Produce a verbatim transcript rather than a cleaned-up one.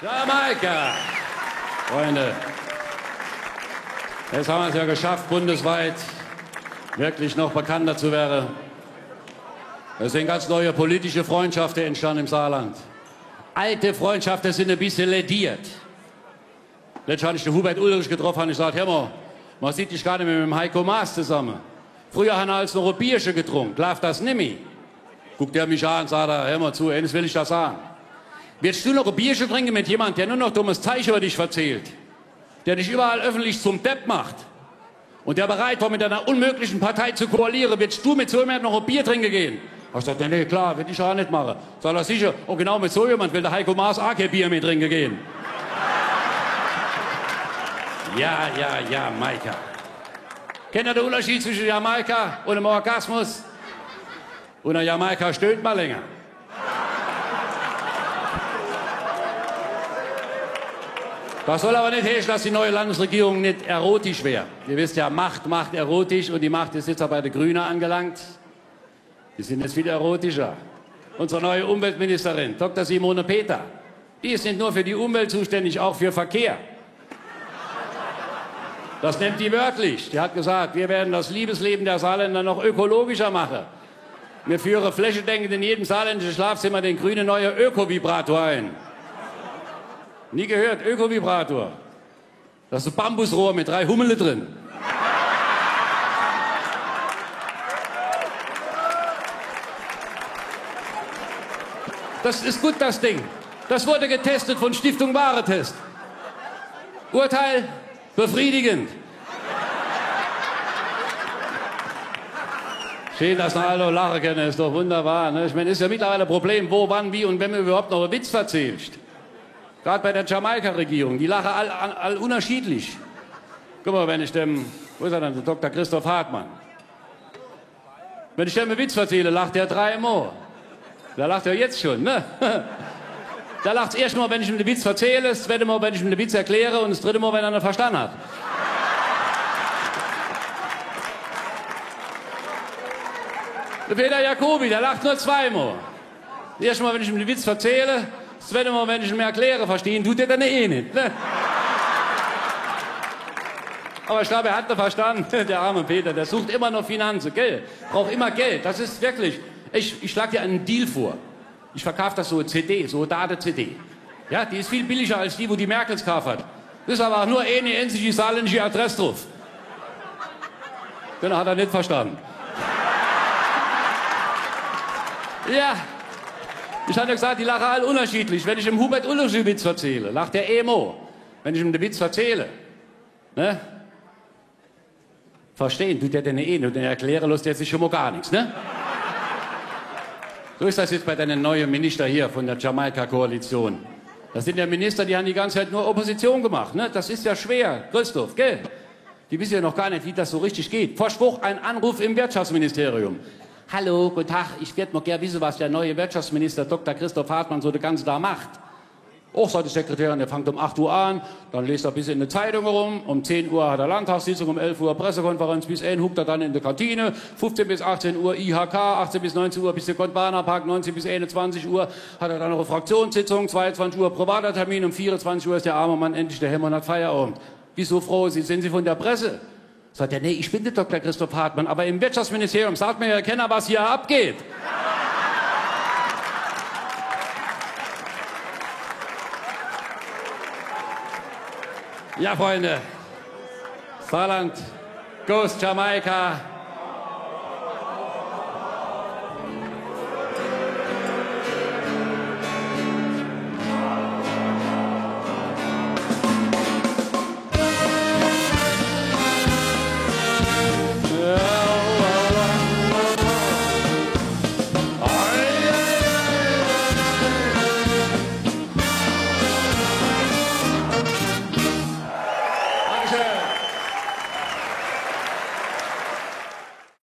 Jamaika! Freunde, jetzt haben wir es ja geschafft, bundesweit wirklich noch bekannter zu werden. Es sind ganz neue politische Freundschaften entstanden im Saarland. Alte Freundschaften sind ein bisschen lädiert. Letztens hab ich den Hubert Ulrich getroffen und ich gesagt: „Hör mal, man sieht dich gar nicht mehr mit dem Heiko Maas zusammen. Früher haben wir als noch ein Bierchen getrunken, läuft das nimmi?“ Guckt er mich an, sagt er: „Hör mal zu, eines will ich dir sagen. Wirst du noch ein Bierchen trinken mit jemand, der nur noch dummes Zeug über dich verzählt, der dich überall öffentlich zum Depp macht und der bereit war, mit einer unmöglichen Partei zu koalieren, wirst du mit so jemand noch ein Bier trinken gehen?“ Hab ich gesagt: „Nee, nee, klar, will ich auch nicht machen.“ Sagt er: „Sicher, und genau mit so jemand will der Heiko Maas auch kein Bier mehr trinken gehen.“ Ja, ja, Jamaika. Kennt ihr den Unterschied zwischen Jamaika und einem Orgasmus? Unter Jamaika stöhnt man länger. Das soll aber nicht heißen, dass die neue Landesregierung nicht erotisch wäre. Ihr wisst ja, Macht macht erotisch und die Macht ist jetzt auch bei den Grünen angelangt. Die sind jetzt viel erotischer. Unsere neue Umweltministerin, Doktor Simone Peter, die ist nicht nur für die Umwelt zuständig, auch für Verkehr. Das nimmt die wörtlich. Die hat gesagt, wir werden das Liebesleben der Saarländer noch ökologischer machen. Wir führen flächendeckend in jedem saarländischen Schlafzimmer den grünen neuen Öko-Vibrator ein. Nie gehört, Öko-Vibrator. Das ist ein Bambusrohr mit drei Hummele drin. Das ist gut, das Ding. Das wurde getestet von Stiftung Warentest. Urteil: befriedigend. Schön, dass noch alle lachen können, ist doch wunderbar. Ne? Ich meine, ist ja mittlerweile ein Problem, wo, wann, wie und wenn man überhaupt noch einen Witz verzählt. Gerade bei der Jamaika-Regierung, die lachen all, all, all unterschiedlich. Guck mal, wenn ich dem, wo ist er denn, der Doktor Christoph Hartmann? Wenn ich dem einen Witz verzähle, lacht er dreimal. Da lacht er jetzt schon, ne? Da lacht er das erste Mal, wenn ich ihm den Witz verzähle, das zweite Mal, wenn ich ihm den Witz erkläre und das dritte Mal, wenn er ihn verstanden hat. Der Peter Jacoby, der lacht nur zweimal. Das erste Mal, wenn ich ihm den Witz verzähle, das zweite Mal, wenn ich ihn erkläre, verstehen tut er dann eh nicht. Ne? Aber ich glaube, er hat ihn verstanden. Der arme Peter, der sucht immer noch Finanzen, gell? Braucht immer Geld. Das ist wirklich, ich, ich schlage dir einen Deal vor. Ich verkaufe das so eine C D, so eine Date-C D. Ja, die ist viel billiger als die, wo die Merkel gekauft hat. Da ist aber auch nur eine einzige saarländische Adresse drauf. Den hat er nicht verstanden. Ja, ich habe ja gesagt, die lachen alle unterschiedlich. Wenn ich dem Hubert Ulrich einen Witz verzähle, lacht er einmal. Wenn ich ihm den Witz verzähle, ne? Verstehen tut er den eh nicht und erklären lässt er sich schon mal gar nichts, ne? So ist das jetzt bei deinen neuen Minister hier von der Jamaika-Koalition. Das sind ja Minister, die haben die ganze Zeit nur Opposition gemacht, ne? Das ist ja schwer, Christoph, gell? Die wissen ja noch gar nicht, wie das so richtig geht. Vor Woch ein Anruf im Wirtschaftsministerium. „Hallo, guten Tag, ich würd mal gern wissen, was der neue Wirtschaftsminister Doktor Christoph Hartmann so den ganzen Tag macht.“ „Och“, sagt die Sekretärin, „der fängt um acht Uhr an, dann lest er bis in der Zeitung rum, um zehn Uhr hat er Landtagssitzung, um elf Uhr Pressekonferenz, bis eins huckt er dann in der Kantine, fünfzehn bis achtzehn Uhr I H K, achtzehn bis neunzehn Uhr bis der Gondwana Park, neunzehn bis einundzwanzig Uhr hat er dann noch eine Fraktionssitzung, zweiundzwanzig Uhr privater Termin, um vierundzwanzig Uhr ist der arme Mann endlich daheim und hat Feierabend.“ „Wieso, froh Sie, sind Sie von der Presse?“ Sagt er: „Nee, ich bin der Doktor Christoph Hartmann, aber im Wirtschaftsministerium sagt mir ja keiner, was hier abgeht.“ Ja, Freunde, Saarland goes Jamaika.